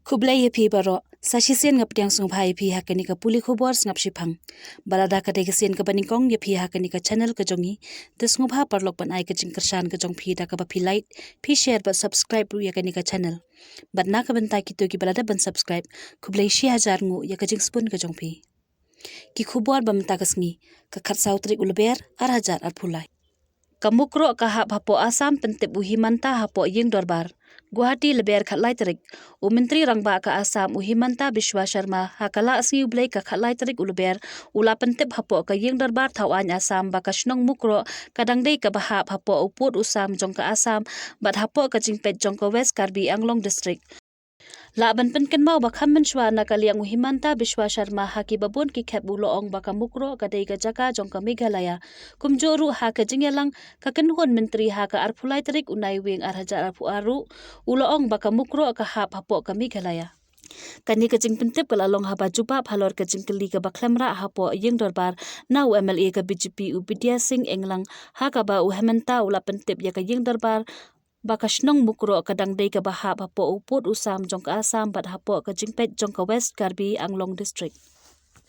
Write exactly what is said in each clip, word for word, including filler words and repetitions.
Khublei ïa phi baroh. Sa shisien nga pdiang sngewbha ïa phi ha kane ka pule khubor sngap shiphang. Ba lada ka dei ka sien kaba nyngkong ïa phi ha kane ka channel ka jong ngi, te sngewbha paralok ban ai ka jingkyrshan ka jong phi da kaba phi like, phi share bad subscribe ruh ïa kane ka channel. Bad na ka bynta kito kiba la dep ban subscribe, khublei shi hajar nguh ïa ka jingsbun ka jong phi. Ki khubor ba mynta ka sngi, ka khatsaw tarik u Lber, ar hajar arphew lai. Ka Mukroh ka hap hapoh Assam pyntip u Himanta hapoh ïing dorbar. Guwahati, Lber khatlai tarik. U Myntri Rangbah ka Assam u Himanta Biswa Sharma ha ka la sngi u Blei ka khatlai tarik u Lber u la pyntip hapoh ka ïing dorbar thaw aiñ Assam ba ka shnong Mukroh ka dang dei kaba hap hapoh u pud u sam jong ka Assam bad hapoh ka jingpeit jong ka West Karbi Anglong District. Lah ban pynkynmaw ba kham mynshuwa na ka liang u Himanta Biswa Sharma ha kiba bun ki khep u la ong ba ka Mukroh ka dei ka jaka jong ka Meghalaya. Kumjuh ruh ha ka jingïalang ka kynhun myntri ha ka arphew lai tarik u Naiwieng ar hajar arphew ar ruh u la ong ba ka Mukroh ka hap hapoh ka Meghalaya. Kane ka jingpyntip ka la long haba jubab halor ka jingkylli kaba khlem rah hapoh ïing dorbar na u M L A ka B J P u Bidya Singh Englang, ha kaba u Himanta u la pyntip ïa ka ïing dorbar ba ka shnong Mukroh ka dang dei kaba hap hapoh u pud u sam jong ka Assam bad hapoh ka jingpeit jong ka West Karbi Anglong District.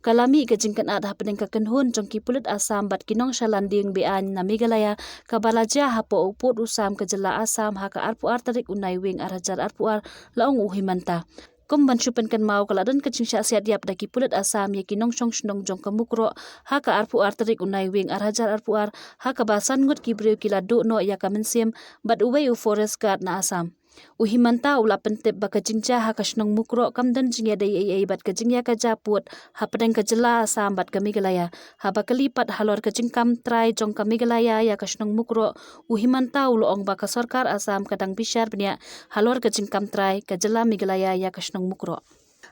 Ka la mih ka jingkynad hapdeng ka kynhun jong ki pulit Assam bad ki nongshah landing be-aiñ na Meghalaya kaba la jia hapoh u pud u sam ka jylla Assam ha ka arphew ar tarik u Naiwieng ar hajar arphew ar, la ong u Himanta. Kum ban shu pynkynmaw, ka la don ka jingshah siat ïap da ki pulit Assam ïa ki nongshong shnong jong ka Mukroh ha ka arphew ar tarik u Naiwieng ar hajar arphew ar, ha kaba san ngut ki briew ki la duh noh ïa ka mynsiem bad uwei u forest guard na Assam. U Himanta u la pyntip ba ka jingjia ha ka shnong Mukroh kam don jingïadei ei ei bad ka jingïakajia pud hapdeng ka jylla Assam bad ka Meghalaya. Haba kylli pat halor ka jingkam trai jong ka Meghalaya ïa ka shnong Mukroh, u Himanta u la ong ba ka sorkar Assam ka dang bishar bniah halor ka jingkam trai ka jylla Meghalaya ïa ka shnong Mukroh.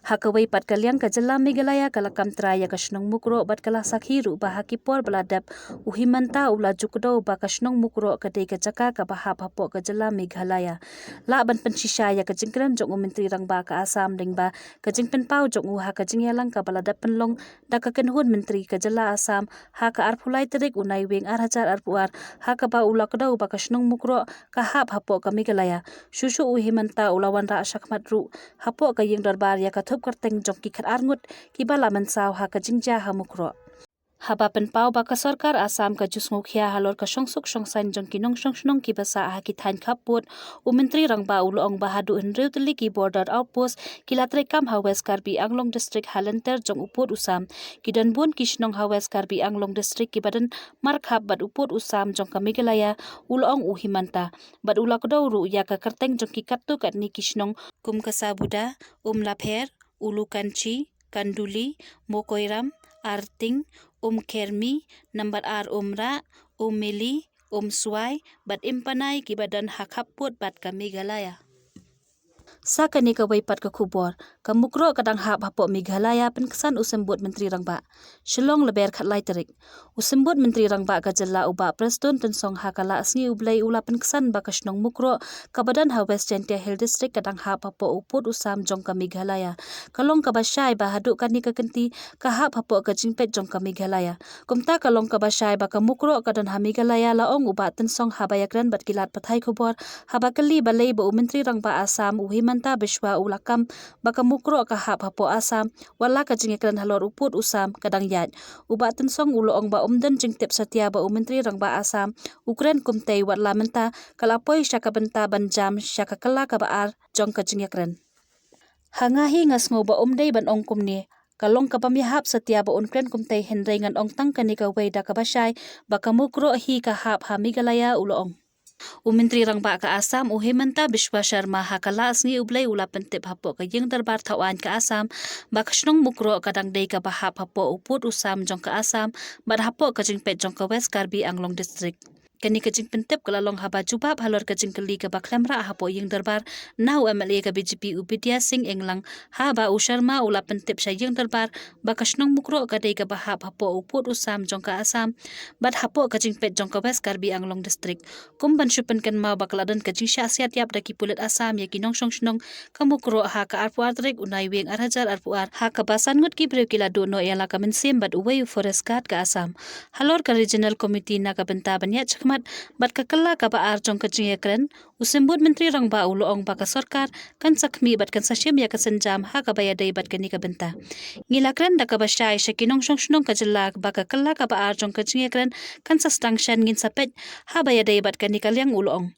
Ha kawei pat ka liang, ka jylla Meghalaya ka la kam trai ïa ka shnong Mukroh bad ka la sakhi ruh ba ha ki por ba la dep u Himanta u la ju kdew ba ka shnong Mukroh ka dei ka jaka kaba hap hapoh ka jylla Meghalaya. Lah ban pynshisha ïa ka jingkren jong u Myntri Rangbah ka Assam lyngba ka jingpynpaw jong u ha ka jingïalang kaba la dep pynlong da ka kynhun myntri ka jylla Assam ha ka arphew lai tarik u Naiwieng ar hajar arphew ar, ha kaba u la kdew ba ka shnong Mukroh ka hap hapoh ka Meghalaya. Shuh shuh u Himanta u la wanrah shakhmat ruh hapoh ka ïing dorbar ïa ka thup kyrteng jong ki khatar ngut kiba la mynsaw ha ka jingjia ha Mukroh. Haba pynpaw ba ka sorkar Assam ka ju sngewkhia halor ka shongsuk shongsaiñ jong ki nongshong shnong kiba sah ha ki thaiñ khappud, u Myntri Rangbah u la ong ba haduh hynriew tylli ki border outpost ki la treikam ha West Karbi Anglong District ha lynter jong u pud u sam. Ki don bun ki shnong ha West Karbi Anglong District kiba don markhap bad u pud u sam jong ka Meghalaya, u la ong u Himanta. Bad u la kdew ruh ïa ka kyrteng jong ki katto katne ki shnong kum ka Sabuda, Umlapher, Ulukanchi, Kanduli, Mokoiram, Arting, Umkhermi, Nambar Ar Umrah, Umeli, Umswai bad Impanai kiba don ha khappud bad ka Meghalaya. Sa kane kawei pat ka khubor, ka Mukroh ka dang hap hapoh Meghalaya, pynksan u Symbud Myntri Rangbah. Shillong, Lber khatlai tarik. U Symbud Myntri Rangbah ka jylla u Bah Prestone Tynsong ha ka la sngi u Blei u la pynksan ba ka shnong Mukroh kaba don ha West Jaintia Hills District ka dang hap hapoh u pud u sam jong ka Meghalaya. Ka long kaba shai ba haduh kane ka kynti ka hap hapoh ka jingpeit jong ka Meghalaya. Kumta ka long kaba shai ba ka Mukroh ka don ha Meghalaya, la ong u Bah Tynsong haba ïakren bad ki lad pathai khubor, haba kylli balei ba u Myntri Rangbah Assam u Himanta Biswa u la kam ba ka Mukroh ka hap hapoh Assam, wat la ka jingïakren halor u pud u sam ka dang ïaid. U Bah Tynsong u la ong ba um don jingtip satia ba u Myntri Rangbah Assam u kren kumtei, wat la mynta ka la poi sha ka bynta ban jam sha ka kylla kaba ar jong ka jingïakren. Ha nga hi nga sngew ba um dei ban ong kumne, ka long kaba ym ïahap satia ba un kren kumtei, hynrei ngan ong tang kane kawei da kaba shai ba ka Mukroh hi ka hap ha Meghalaya, u la ong. U Myntri Rangbah ka Assam u Himanta Biswa Sharma ha ka la sngi u Blei u la pyntip hapoh ka ïing dorbar thaw aiñ ka Assam ba ka shnong Mukroh ka dang dei kaba hap hapoh u pud u sam jong ka Assam bad hapoh ka jingpeit jong ka West Karbi Anglong District. Kane ka jingpyntip ka la long haba jubab halor ka jingkylli kaba khlem rah hapoh ïing dorbar na u M L A ka B J P u Bidya Singh Englang, haba u Sharma u la pyntip sha ïing dorbar ba ka shnong Mukroh ka dei kaba hap hapoh u pud u sam jong ka Assam bad hapoh ka jingpeit jong ka West Karbi Anglong District. Kum ban shu pynkynmaw ba ka la don ka jingshah siat ïap da ki pulit Assam ïa ki nongshong shnong ka Mukroh ha ka arphew ar tarik u Naiwieng ar hajar arphew ar, ha kaba san ngut ki briew ki la duh noh ïa la ka mynsiem bad uwei u forest guard ka Assam. Halor ka Regional Committee na ka bynta ban ïaid shakhmat bad ka kylla kaba ar jong ka jingïakren, u Symbud Myntri Rangbah u la ong ba ka sorkar kan sa khmih bad kan sa shim ïa ka sienjam ha kaba ïadei bad kane ka bynta. Ngi la kren da kaba shai sha ki nongshong shnong ka jylla ba ka kylla kaba ar jong ka jingïakren kan sa sdang shen, ngin sa peit ha ba ïadei bad kane ka liang, u la ong.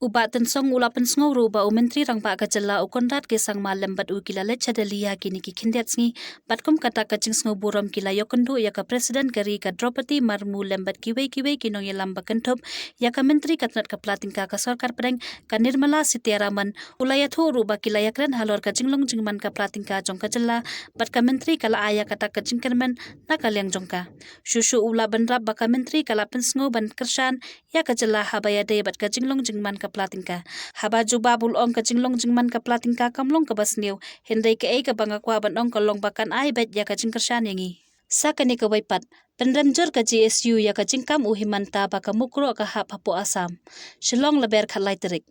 U Bah Tynsong u la pynsngew ruh ba u Myntri Rangbah ka jylla u Conrad K Sangma lem bad u ki la leit sha Delhi ha kine ki khyndiat sngi, bad kum ka dak ka jingsngew burom ki la ïakynduh ïa ka President ka ri ka Droupadi Murmu lem bad kiwei kiwei ki nongïalam ba kynthup ïa ka Myntri ka tnat ka pla tyngka ka sorkar pdeng, ka Nirmala Sitharaman. U la ïathuh ruh ba ki la ïakren halor ka jinglong jingman ka pla tyngka jong ka jylla, bad ka Myntri ka la ai ïa ka dak ka jingkyrmen na ka liang jong ka. Shuh shuh u la bynrap ba ka Myntri ka la pynsngew ban kyrshan ïa ka jylla ha ba ïadei bad ka jinglong jingman ka pla tyngka. Haba jubab u la ong ka jinglong jingman ka pla tyngka kam long kaba sniew, hynrei kaei kaba nga kwah ban ong ka long ba kan ai beit ïa ka jingkyrshan ïa ngi. Sa kane kawei pat, pynrem jur ka J S U ïa ka jingkam u Himanta ba ka Mukroh ka hap hapoh Assam. Shillong, Lber khatlai tarik.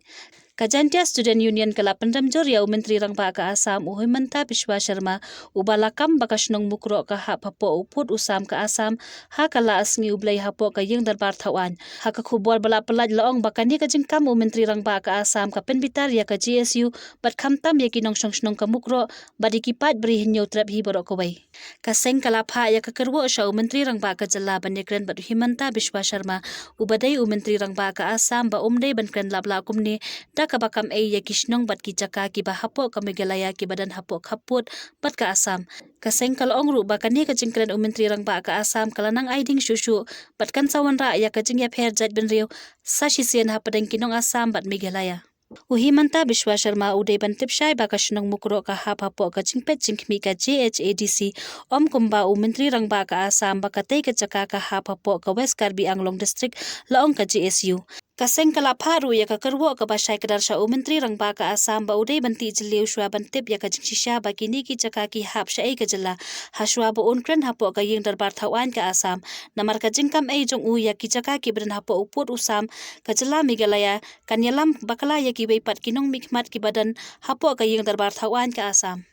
Ka Jaintia Student Union ka la pynrem jur ïa u Myntri Rangbah ka Assam u Himanta Biswa Sharma, uba la kam ba ka shnong Mukroh ka hap hapoh u pud u sam ka Assam, ha ka la sngi U Blei hapoh ka ïing dorbar thaw aiñ. Ha ka khubor ba la pyllait la ong ba kane ka jingkam u Myntri Rangbah ka Assam ka pynbitar ïa ka J S U, bad khamtam ïa ki nongshong shnong ka Mukroh, bad ïa ki paid bri Hynñiewtrep hi baroh kawei. Ka seng ka la phah ïa ka kyrwoh sha u Myntri Rangbah ka jylla ban ïakren bad u Himanta Biswa Sharma, uba dei u Myntri Rangbah ka Assam, ba um dei ban kren lap lah kumne, da kaba kam ei ïa ki shnong bad ki jaka kiba hapoh ka Meghalaya kiba don hapoh khappud bad ka Assam. Ka seng ka la ong ruh ba kane ka jingkren u Myntri Rangbah ka Assam ka la nang ai ding shuh shuh, bad kan sa wanrah ïa ka jingïapher jaitbynriew sa shisien hapdeng ki nong Assam bad Meghalaya. U Himanta Biswa Sharma u dei ban tip shai ba ka shnong Mukroh ka hap hapoh ka jingpeit jingkhmih ka J H A D C, ym kumba u Myntri Rangbah ka Assam ba katei ka jaka ka hap hapoh ka West Karbi Anglong District, la ong ka J S U. Ka seng ka la phah ruh ïa ka kyrwoh kaba shai kdar sha u Myntri Rangbah ka Assam ba u dei ban tih jylliew shuwa ban tip ïa ka jingshisha ba kine ki jaka ki hap shaei ka jylla, ha shuwa ba un kren hapoh ka ïing dorbar thaw aiñ ka Assam. Namar ka jingkam ei jong u ïa ki jaka kiba don hapoh u pud u sam ka jylla Meghalaya, kan ïalam bakla ïa kiwei pat ki nongmihkhmat kiba don hapoh ka ïing dorbar thaw aiñ ka Assam.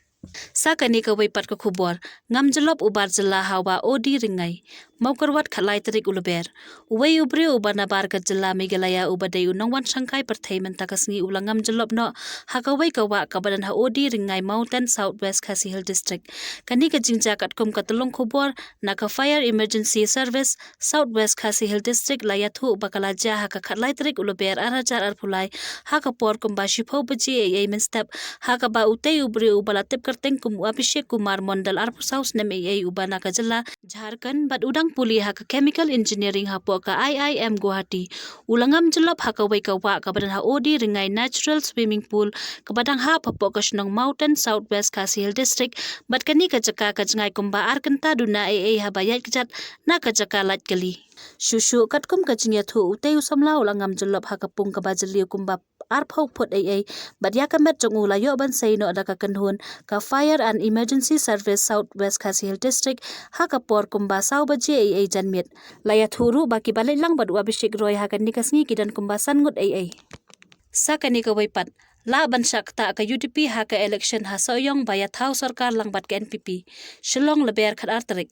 Sa kane kawei pat ka khubor, ngam jyllop u bar jylla ha wah O D Ryngai. Mawkyrwat, khatlai tarik u Lber. Uwei u briew uba na bar ka jylla Meghalaya uba dei u nongwan shangkai pyrthei mynta ka sngi u la ngam jyllop noh ha kawei ka wah kaba don ha O D Ryngai Mountain, South West Khasi Hills District. Kane ka jingjia katkum ka tyllong khubor na ka Fire Emergency Service South West Khasi Hills District la ïathuh ba ka la jia ha ka khatlai tarik u Lber ar hajar arphew lai, ha ka por kumba shiphew baje eiei mynstep, ha kaba utei u briew uba la tip kyrteng kum u Abhishek Kumar Mondal, arphew saw snem eiei, uba na ka jylla Jharkhand bad u dang pule ha ka Chemical Engineering hapoh ka I I M Guwahati, u la ngam jyllop ha kawei ka wah kaba don ha O D Ryngai Natural Swimming Pool, kaba dang hap hapoh ka shnong Mountain, South West Khasi Hills District, bad kane ka jaka ka jngai kumba ar kynta duna eiei haba ïaid kjat na ka jaka lait kali. Shuh shuh katkum ka jingïathuh, utei u samla u la ngam jyllop ha ka pung kaba jylliew kumba arphew phut eiei, bad ïa ka met jong u la ïoh ban sei noh da ka kynhun ka Fire and Emergency Service South West Khasi Hills District ha ka por kumba saw baje eiei janmiet. La ïathuh ruh ba kiba leit lang bad u Abhishek Roy ha kane ka sngi ki don kumba san ngut eiei. Sa kane kawei pat, lah ban shah ktah ka U D P ha ka election ha Sohiong ba ïathaw sorkar lang bad ka N P P. Shillong, Lber khatar tarik.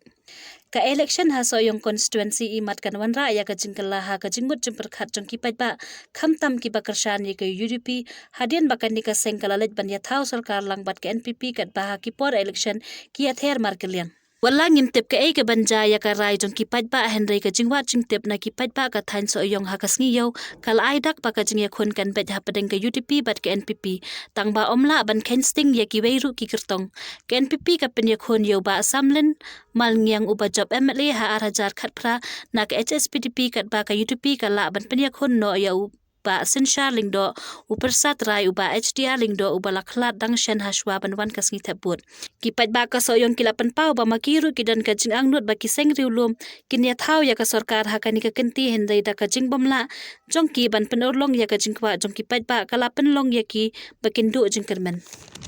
Ka election ha Sohiong constituency imat kan wanrah ïa ka jingkylla ha ka jingmut jingpyrkhat jong ki paidbah, khamtam kiba kyrshan ïa ka U D P, hadien ba kane ka seng ka la leit ban ïathaw sorkar lang bad ka N P P katba ha ki por election ki ïather markylliang. Wat la ngim tip kaei kaban jia ïa ka rai jong ki paidbah, hynrei ka jingwad jingtip na ki paidbah ka thaiñ Sohiong ha ka sngi ïew ka la ai dak ba ka jingïakhun kan beit hapdeng ka U D P bad ka N P P, tangba ym lah ban kheiñ sting ïa kiwei ruh ki kyrtong. Ka N P P ka pynïakhun ïa u Bah Samlin Malngiang uba jop M L A ha ar hajar khatphra na ka H S P D P, katba ka U D P ka lah ban pynïakhun noh ïa u Bah Synshar Lyngdoh, u Pyrsad Rai, u Bah H D R Lyngdoh uba la khlad dang shen ha shuwa ban wan ka sngi thep vote. Ki paidbah ka Sohiong ki la pynpaw ba ma ki ruh ki don ka jingangnud ba ki seng riewlum kin ïathaw ïa ka sorkar ha kane ka kynti, hynrei da ka jingbymlah jong ki ban pynurlong ïa ka jingkwah jong ki paidbah ka la pynlong ïa ki ba kin duh jingkyrmen.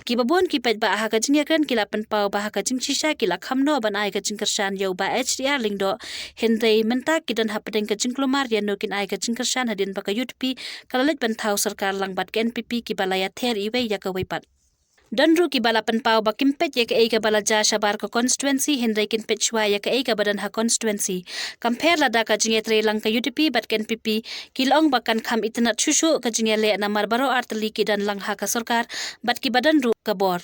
Kiba bun ki paidbah ha ka jingïakren ki la pynpaw ba ha ka jingshisha ki la kham noh ban ai ka jingkyrshan ïa u Bah H D R Lyngdoh, hynrei mynta ki don hapdeng ka jingkulmar ïa no kin ai ka jingkyrshan hadien ba ka U D P ka la leit ban thaw sorkar lang bad ka N P P kiba la ïather iwei ïa kawei pat. Don ruh kiba la pynpaw ba kim peit ïa kaei kaba la jia shabar ka constituency, hynrei kin peit shuwa ïa kaei kaba don ha constituency. Kam pher lada ka jingïatreilang ka U D P bad ka N P P, ki la ong ba kan kham itynnad shuh shuh ka jingïaleh namar baroh artylli ki don lang ha ka sorkar bad kiba don ruh ka bor.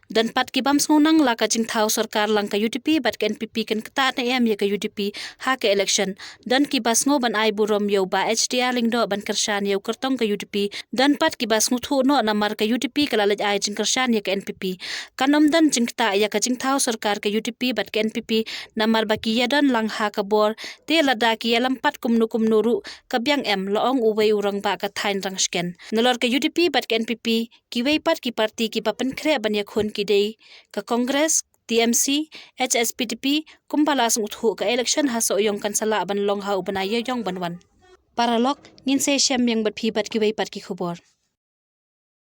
Don pat ki bym sngewthuh nang la ka jingthaw sorkar lang ka U D P bad ka N P P kan ktah ne em ïa ka U D P ha ka election. Don kiba sngew ban ai burom ïa u Bah H D R Lyngdoh ban kyrshan ïa u kyrtong ka U D P. Don pat kiba sngewthuh noh namar ka U D P ka la leit ai jingkyrshan ïa ka N P P. Kan ym don jingktah ïa ka jingthaw sorkar ka U D P bad ka N P P namar ba ki ïa don lang ha ka bor, te lada ki ïalam pat kumno kumno ruh ka biang em, la ong uwei u rangbah ka thaiñ Rangshken. Nalor ka U D P bad ka N P P, kiwei pat ki parti kiba pynkhreh ban ïakhun ki dei ka Congress, T M C, H S P D P, kumba la sngewthuh ka election ha Sohiong kan sa lah ban long ha u bnai Ïaïong ban wan. Paralok, ngin sa ïashem biang bad phi bad kiwei pat ki khubor.